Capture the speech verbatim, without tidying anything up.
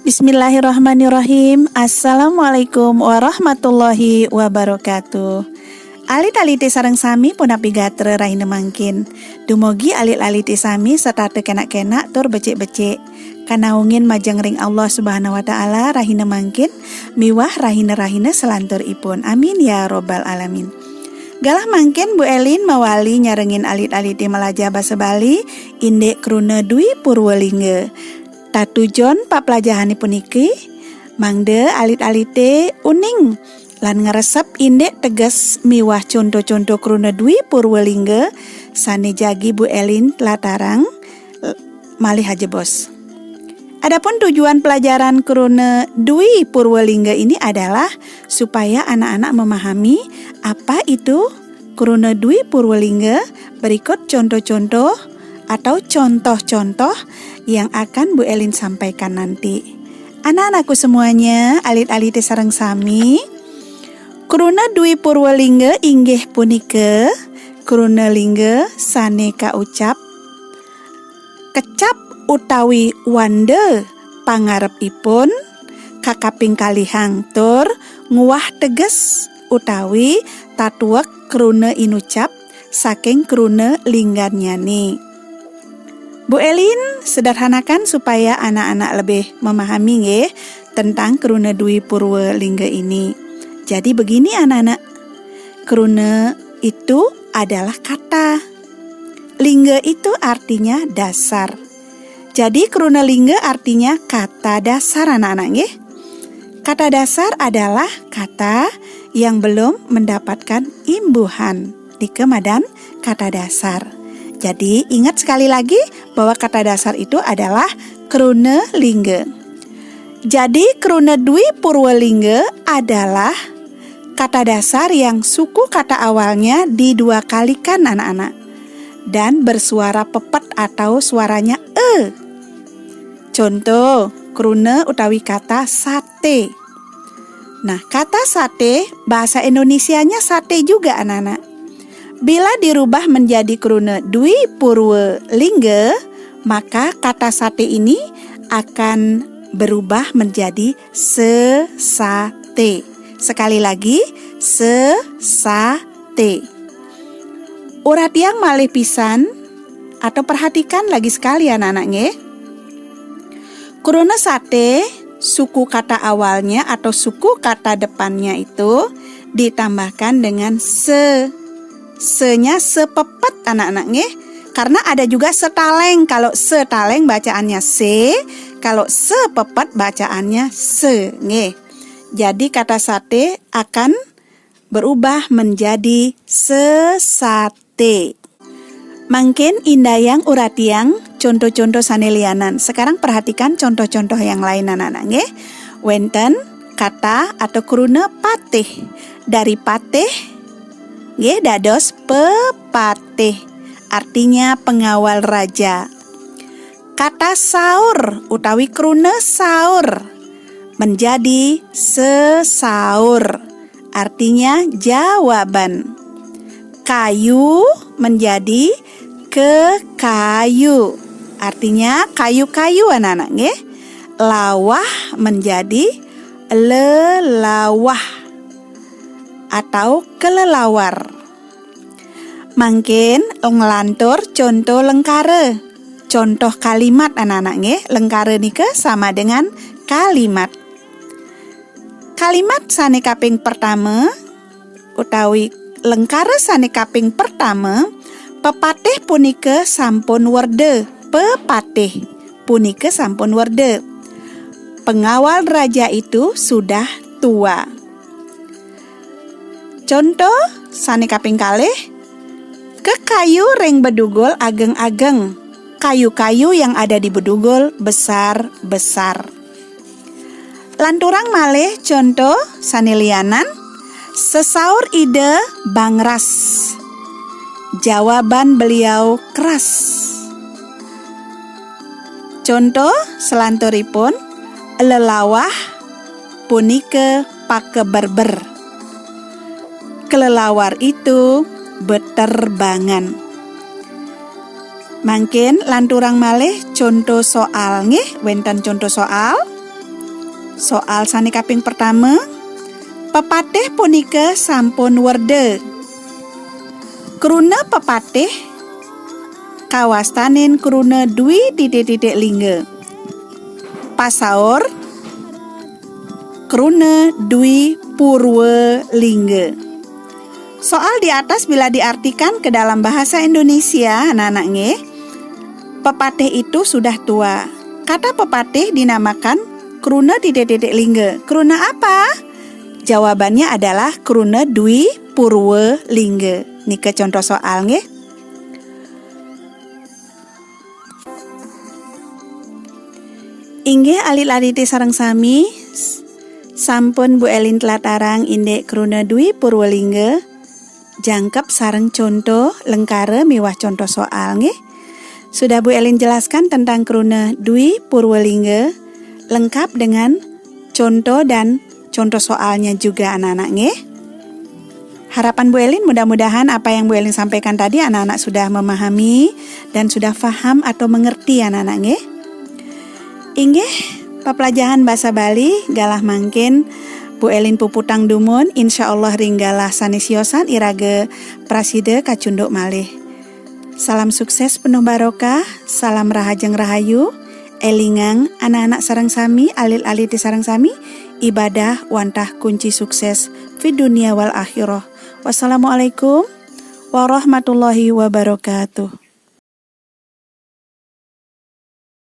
Bismillahirrahmanirrahim. Assalamualaikum warahmatullahi wabarakatuh. Alit-alite sareng sami punapi gatra rahina mangkin. Dumugi alit-alite sami setata kenak-kenak tur becik-becik. Kanaungin majeng ring Allah Subhanahu wa Ta'ala rahina mangkin miwah rahina-rahina selanturipun. Amin ya robbal alamin. Galah mangkin Bu Elin mawali nyarengin alit-alite malajah basa Bali, indik kruna Dwi Purwalingga. Tatujon paplajahane puniki, mangda alit-alite uning lan ngresep indik teges miwah conto-conto kruna Dwi Purwalingga sane jagi Bu Elin tlatarang, eh, malih ajebos. Adapun tujuan pelajaran kruna Dwi Purwalingga ini adalah supaya anak-anak memahami apa itu kruna Dwi Purwalingga, berikut contoh-contoh atau contoh-contoh yang akan Bu Elin sampaikan nanti. Anak-anakku semuanya, alit-alite sareng sami, kruna Dwi Purwalingga inggih punika kruna lingga sane kaucap kecap utawi wanda pangarepipun, kakaping kalihang tur nguwah teges utawi tatuek kruna inucap saking kruna linggannyane. Bu Elin sederhanakan supaya anak-anak lebih memahami nggih tentang kruna Dwi Purwa Lingga ini. Jadi begini anak-anak, kruna itu adalah kata. Lingga itu artinya dasar. Jadi kruna lingga artinya kata dasar anak-anak nggih. Kata dasar adalah kata yang belum mendapatkan imbuhan. Nika madan kata dasar. Jadi ingat sekali lagi bahwa kata dasar itu adalah kruna lingga. Jadi kruna Dwi Purwalingga adalah kata dasar yang suku kata awalnya diduakalikan anak-anak dan bersuara pepet atau suaranya e. Contoh, kruna utawi kata sate. Nah, kata sate, bahasa Indonesianya sate juga, anak-anak. Bila dirubah menjadi kruna Dwi Purwa Lingga, maka kata sate ini akan berubah menjadi sesate. Sekali lagi, sesate. Uratiang malih pisan atau perhatikan lagi sekali anak-anak nggih. Kruna sate, suku kata awalnya atau suku kata depannya itu ditambahkan dengan se. Se-nya sepepet anak-anak nggih. Karena ada juga setaleng. Kalau setaleng bacaannya se, kalau sepepet bacaannya se nggih. Jadi kata sate akan berubah menjadi sesate. Mangkin indayang uratiang contoh-contoh sane lianan. Sekarang perhatikan contoh-contoh yang lain anak-anak nggih. Wenten kata atau kruna patih. Dari patih nggih dados pepatih. Artinya pengawal raja. Kata saur utawi kruna saur menjadi sesaur. Artinya jawaban. Kayu menjadi kekayu. Artinya kayu-kayu anak-anak nggih. Lawah menjadi lelawah atau kelelawar. Mangkin nglantur contoh lengkara. Contoh kalimat anak-anak nggih. Lengkara nika sama dengan kalimat. Kalimat sane kaping pertama utawi lengkara sane kaping pertama, pepatih punika sampun werda. Pepatih punika sampun werda. Pengawal raja itu sudah tua. Contoh sane kaping kalih, kekayu ring bedugul ageng-ageng. Kayu-kayu yang ada di bedugul besar-besar. Lanturang malih contoh sane lianan, sesaur Ida bangras. Jawaban beliau keras. Conto selanturipun, lelawar punika pakeberber. Kelelawar itu beterbangan. Mangkin lanturang malih conto soal nggih, wenten conto soal. Soal sane kaping pertama, pepatih punika sampun werda. Kruna pepatih kawastanin kruna dwi titik-titik lingga. Pasaur kruna dwi purwa lingga. Soal di atas bila diartikan ke dalam bahasa Indonesia, anak-anak nggih, pepatih itu sudah tua. Kata pepatih dinamakan kruna titik-titik lingga. Kruna apa? Jawabannya adalah kruna dwi purwa lingga. Nika contoh soal nggih. Inggih alit-alite sareng sami, sampun Bu Elin tlatarang indik kruna dwi purwa lingga, jangkep sareng conto lengkara miwah conto soal nggih. Sudah Bu Elin jelaskan tentang kruna dwi purwa lingga lengkap dengan conto dan contoh soalnya juga anak-anak nggih. Harapan Bu Elin mudah-mudahan apa yang Bu Elin sampaikan tadi anak-anak sudah memahami dan sudah faham atau mengerti anak-anak nggih. Inggih, paplajahan basa Bali galah mangkin Bu Elin puputang dumun, insyaallah ring galah sane siosan iraga prasida kacunduk malih. Salam sukses penuh barokah, salam rahajeng rahayu, elingang anak-anak sareng sami, alit-alite sareng sami, ibadah wantah kunci sukses fid dunya wal akhirah. Wassalamualaikum warahmatullahi wabarakatuh.